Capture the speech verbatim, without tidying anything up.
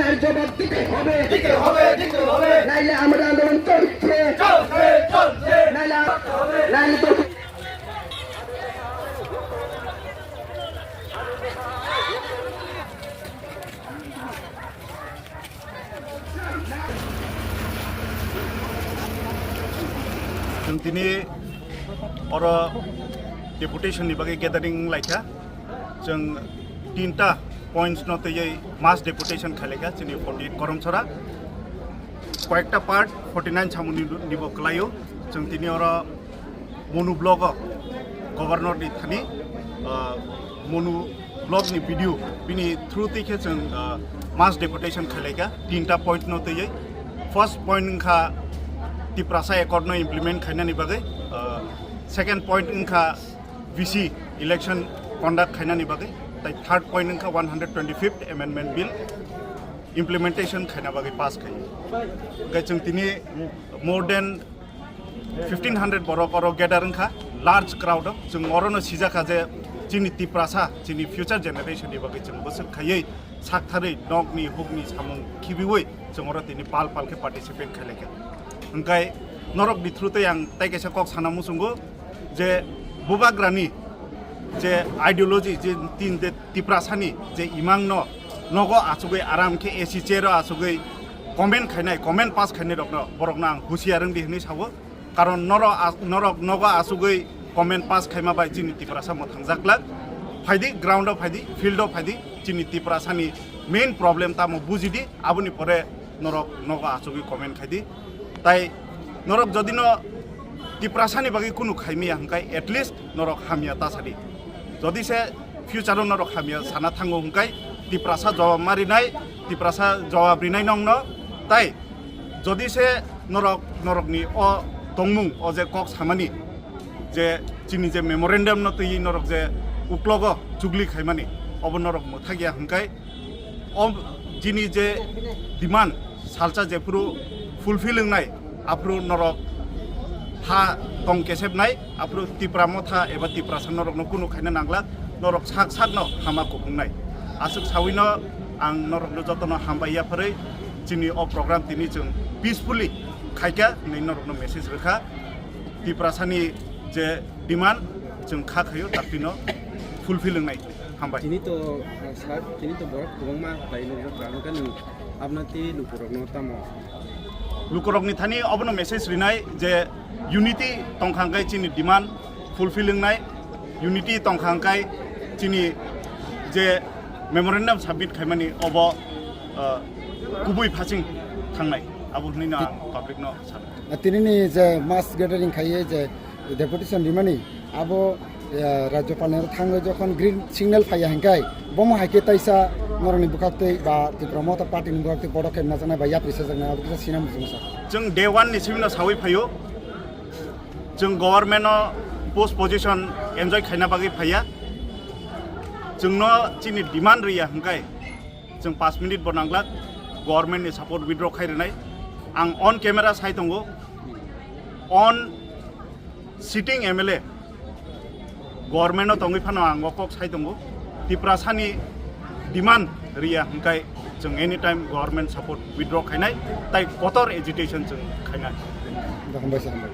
এর জবাব দিতে হবে, দিতে হবে, দিতে হবে। নাইলে আমাদের আন্দোলন চলছে, চলছে, চলছে। নাইলে, নাইলে তো Chwng tini oro deputation ni bagwi gathering laikha. Chwng tinta points no twiwi mass deputation khailaikha chini forty-eight Karamchara. Koyekta part forty-nine samung ni, nibo kwlaio. Chwng tini oro Monu block o governor ni thani, ah, Monu block ni B D O bini through twi khe chwng, ah, mass deputation khailaikha tinta point no twiwi. First point wngkha Tiprasa Accord no implement khainani bagwi, ah, second point wngkha V C election conduct khainani bagwi, tai third point wngkha one hundred twenty-fifth Amendment Bill implementation khaina bagwi pass khai. Hwnkhe chwng tini more than fifteen hundred borok oro gather wngkha, large crowd o. Chwng orono sijakha je chini Tiprasa, chini future generation ni bagwi chwng bwswk khaiwi saktharwi nokni hukni samung khibiwi chwng oro tini pal pal khe participate khailaikha. Hwnkhe norokni through tei ang tai kaisa kok sana muchungo je bubagrani je ideology, je tin de Tiprasani je imangno nogo achugwi aram khe A C chair o achugwi comment khainai, comment pass khainai rokno, borokno ang husiar wngdi hwnwi sao. Karon norok a-, norok nogo achugwi comment pass khaima bai chini Tiprasa mwthangjaklak. Phaidi, ground o phaidi, field o phaidi, chini Tiprasani main problem tamo bujidi, aboni pore norok nogo achugwi comment khaidi. Tai norok jodi no Tiprasani bagwi kunu khaimiya hwnkhe at least norok hamya ta sadi. Jodi se future o norok hamya sana thango hwnkhe Tiprasa jawab ma rinai, Tiprasa jawab rinai nongno. Tai jodi se norok, norokni o tongmung, o je kok samani, je chini je memorandum no twi norok je uklogo chugli khaimani, obo norok mwthakya hwnkhe o chini je demand salsa jephuru fulfill wngnai, aphuru norok ha tong kesepnai, aphuru Tipra Motha eba Tiprasa norokno kunu khaina nanglak, norok sak sakno hama kuphungnai. Aswk sawino ang norokno jotono hambai yapharwi chini o program tini chwng peacefully khaikha hwnwi norokno message rwkha. Tiprasani je demand chwng kha khaio, daktino fulfill wngnai. Hambai. Tini to, ah, sir, tini to borok kwbangma khlai nukjak, ang khe nwng abna tei lukurokno tamo? Lukurokni thani obono message rinai je unity tongkha hwnkhe chini demand fulfill wngnai, unity tongkha hwnkhe chini je memorandum submit khaimani obo, ah, kubui phasing thangnai, abo hwnwi no ang public no sano. Tinini je mass gathering khaiye je deputation rimani, abo, eh, Rajyapal ni thangwi jokhon green signal phaiya hinkai, bomo hai khe taisa norokni bwkhaktwi ba Tipra Motha Party ni bwkhaktwi podokep najaknai ba yapri sajaknai, abo kisa sinam bujung sa. Chwng day one ni simi no sawi phaio, chwng government no post position enjoy khaina bagwi phaiya, chwngno chini demand riya hinkai, chwng paanch minute bo nanglak government ni support withdraw khai rwnai. Ang on camera sai tongo, on sitting M L A government no tongwi phano ang o kok sai tongo, Tiprasani demand riya hinkai chwng anytime government support withdraw khainai, tai kotor agitation chwng khainai. Hambai sa, hambai.